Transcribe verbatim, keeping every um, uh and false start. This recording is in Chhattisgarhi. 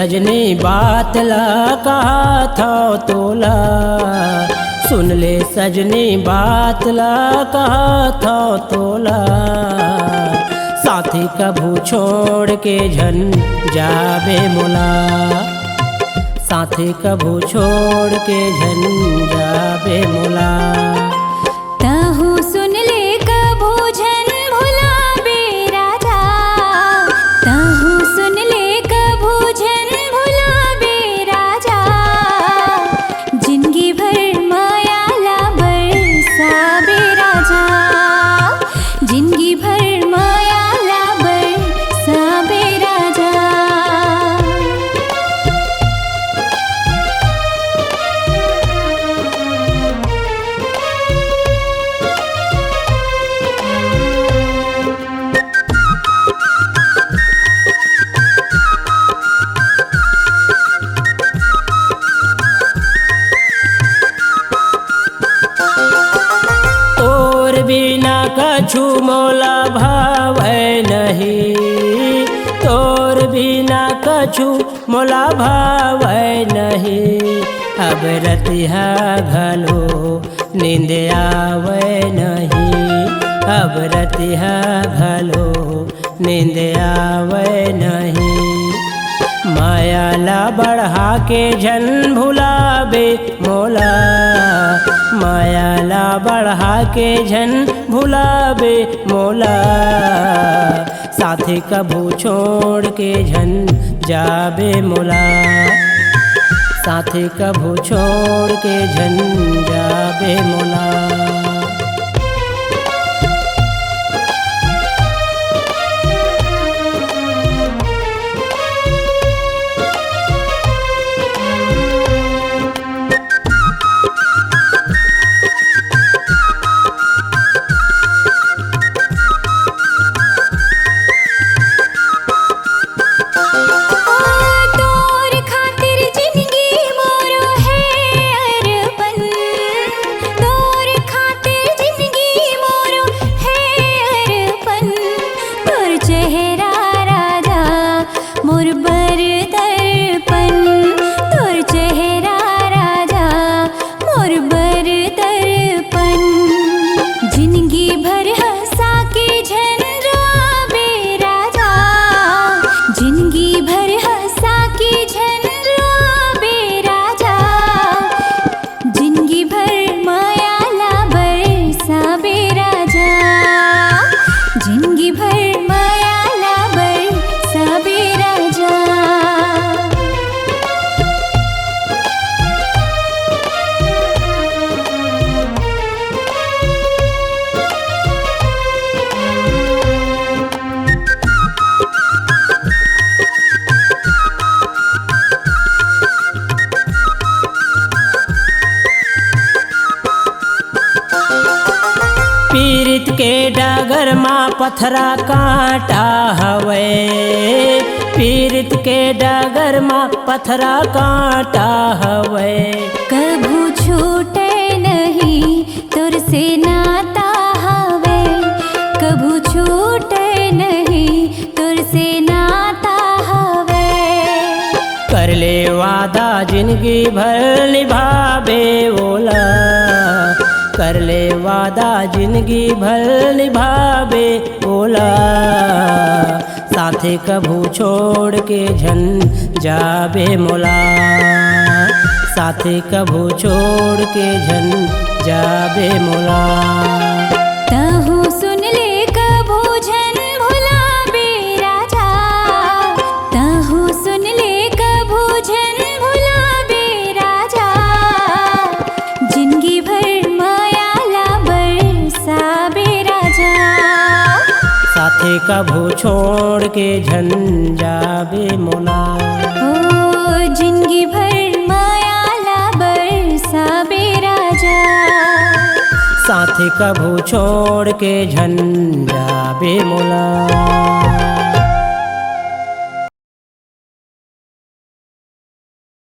सजनी बात ला कहत हौं तोला, सुन ले सजनी बात ला कहत हौं तोला। साथी कभू छोड़ के झन जाबे मोला, साथी कभू छोड़ के झन जाबे मोला। तहूँ सुन ले कभू झन भुलाबे राजा, तहूँ सुन ले कभू झन भुलाबे राजा। जिनगी भर मया ला बरसाबे राजा, जिनगी भर मया ला बरसाबे राजा। तोर बिना कछु मोला भावै नहीं, तोर बिना कछु मोला भावै नहीं। अब रतिहा घलो नींद आवै नहीं, अब रतिहा घलो नींद आवै नहीं। मया ला बढ़ा के झन भुलाबे मोला, मया ला बढ़ा के झन भुलाबे मोला। साथी कभू छोड़ के झन जाबे मोला, साथी कभू छोड़ के झन जाबे मोला। तोर खातिर जिनगी मोरो हे अरपन, तोर खातिर जिनगी मोरो हे अरपन। तोर चेहरा राजा मोर बर दर्पन, तोर चेहरा राजा मोर बर दर्पन। जिनगी भर हंसा के झन रोआबे राजा, जिनगी भर हंसा के झन रोआबे राजा। जिनगी भर मया ला बरसाबे राजा, जिनगी भर मया ला बरसाबे राजा। पीरित के डगर मा पथरा कांटा हवय, पीरित के डगर मा पथरा कांटा हवय। कभू छूटे नहीं तोर से नाता हवय, कभू छूटे नहीं तोर से नाता हवय। कर ले वादा जिनगी भर निभाबे ओला, कर ले वादा जिनगी भर निभाबे ओला। साथे कभू छोड़ के झन जाबे मोला, साथे कभू छोड़ के झन जाबे मोला। तहूँ सुन ले कभू झन भुलाबे राजा, तहूँ सुन ले कभू झन भुलाबे राजा। जिनगी भर मया ला बरसाबे राजा, साथे कभू छोड़ के झन जाबे मोला। ओ जिनगी भर मया ला बरसाबे राजा, साथे कभू छोड़ के झन जाबे मोला।